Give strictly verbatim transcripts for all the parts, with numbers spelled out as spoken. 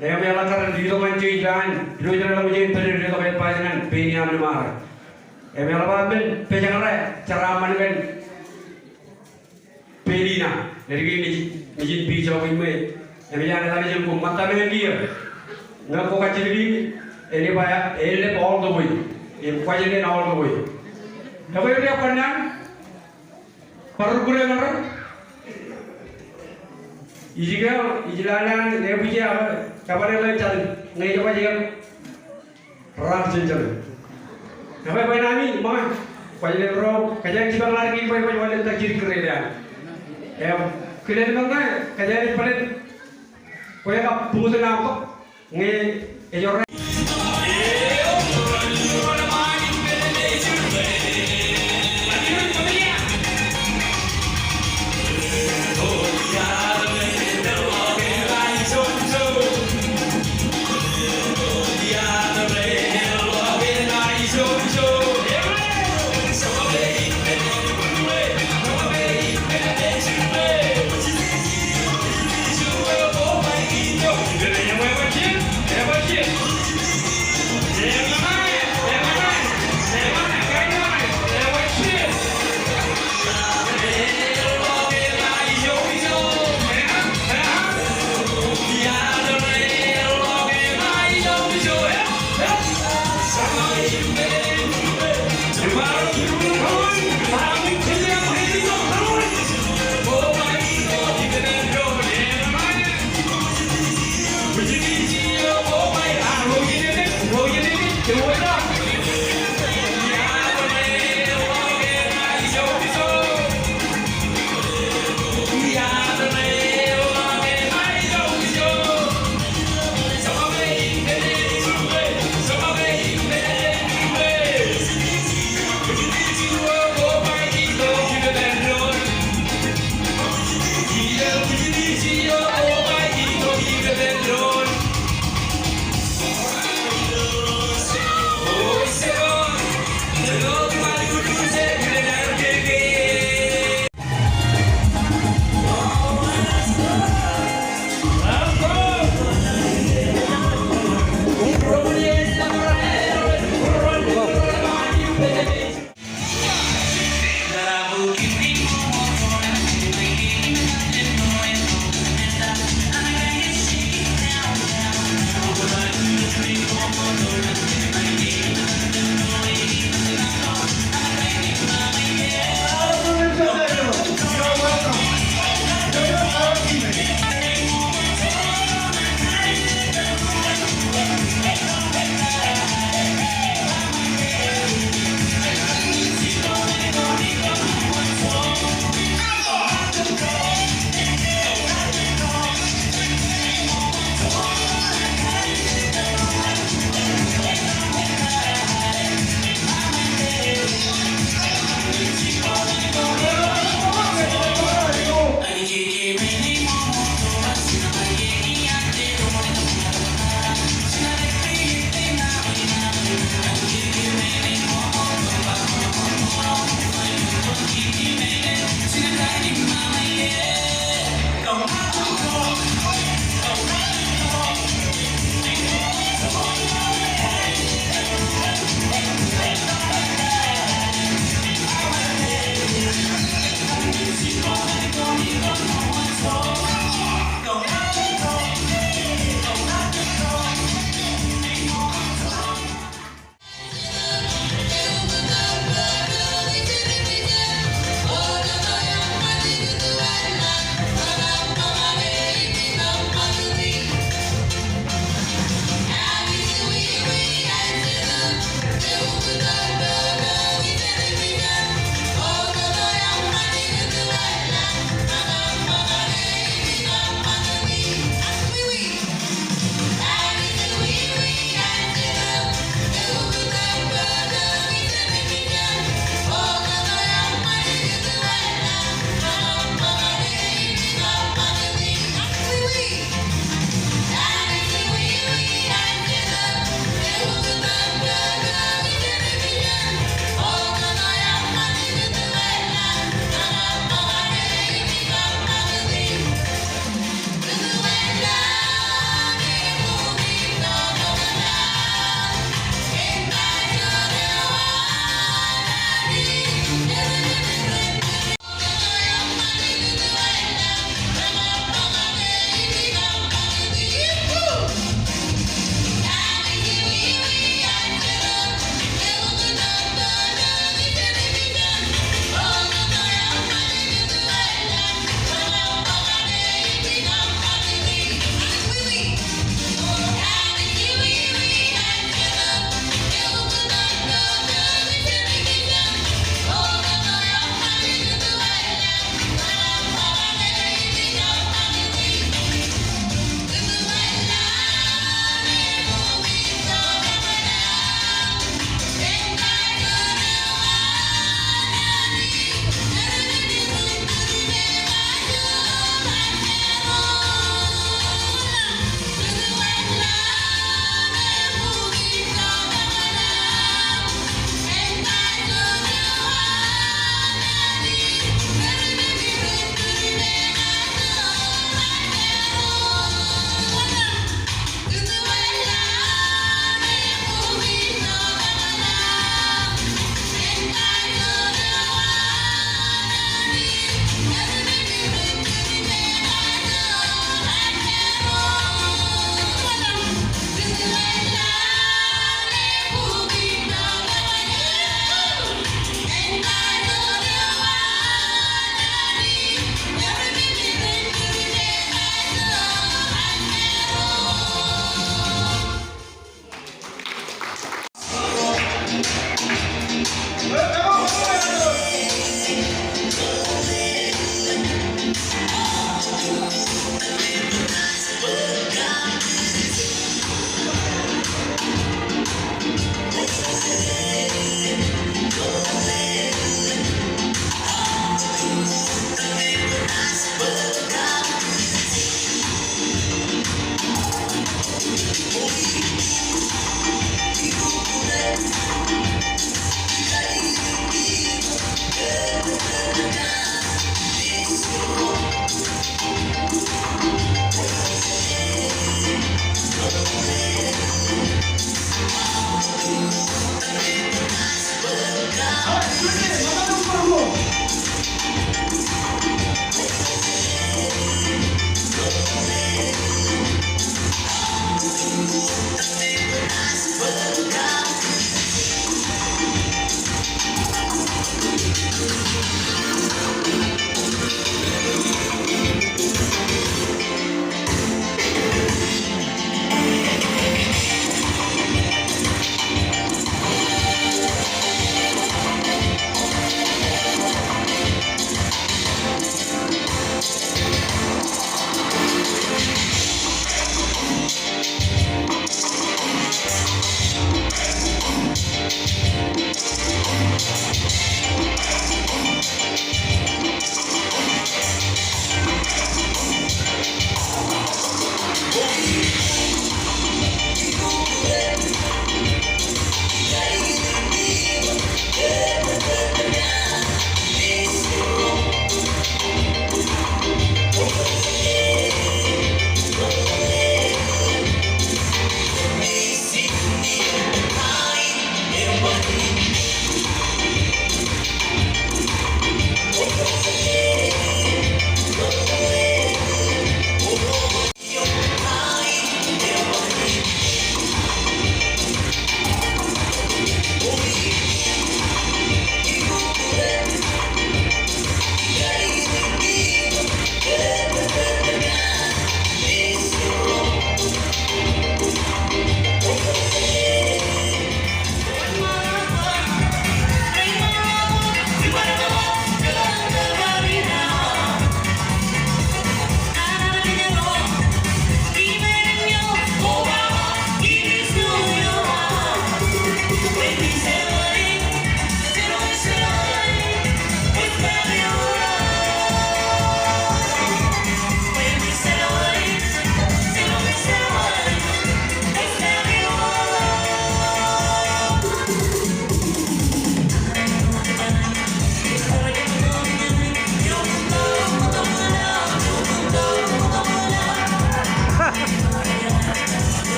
Im eḷak kar letok ñan jej paan, diwōj reḷọk jān pād letok ej pād ñan peiṃ im nōṃaare. Im eḷap aō men pejekḷọk jeraaṃṃan kōn Pelina, ālikin nejin, nejin pij eo kein me, im ej an etal ijin koṃ, ṃōttaṃ ālikin kiiō. Ñe kwō kajjitōk in, enaaj ba, elep all the way. Im kwōj len all the way. Ekwe ri kōnnaan, bar rūkkuun eo ṇe. Ij ke, ij lale an, ebuj eo, kōpare ḷọk jān, ñe ej ba ej Raar jen jab. Ekwe bwe naan in, ṃōñā. Kwōj len ro, kōjeañ jipañ ḷadik in bwe kwōj len ta jidik kōrā eo an. Im, kilen ṃōñā, kōjeañ bōlen. Kwe kab buñtōn aṃ bōk. Ñe, ej orra.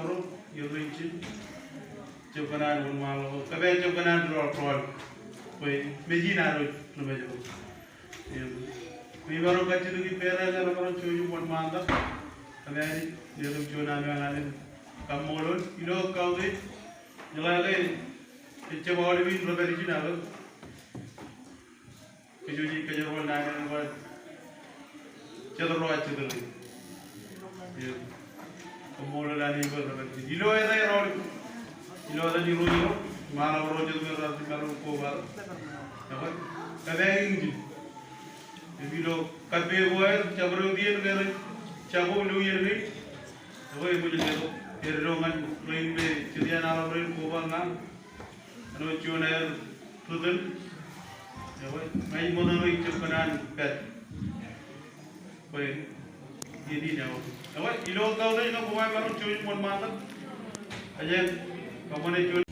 Ro, irooj in, jab kōṇaan wōnṃaanḷọk, kōpād jab kōṇaan ro, ro, bwe mejin ad ro, ro mejin. Im, imaroñ kajjitōk ippān raṇ, imaroñ jouj im wōnṃaantak. Kōpād, imaroñ juon ami alen kaṃṃoolol, ilo kautiej, ijeḷā ke, ejjab aolep in rej pād ijin ak kōj, kōj ej kōjro naan eo ej ba, jet ro ajjitōk. Im, kaṃṃoolol alen eo ej ba, ilo etan ro, ilo etan Irooj ro, ṃaanḷọk ro jet ro rej maroñ kobatok. Ekwe, kōpād ijin. Im ilo kappok eo aer, jabdewōt iien ke rej jako ilo iien kein. Ekwe, eṃōj letok, er ilo ñan rein me jet iaan aolep rein koba ñan āinwōt juon aer ri tōl. Ekwe, ña ij ṃōttan ijab kōṇaan pād. Bwe, iien in eo. Ekwe, ilo kautiej ñan koṃ, imaroñ jouj im wōnṃaantak. Ajej, kōṃṃane juon.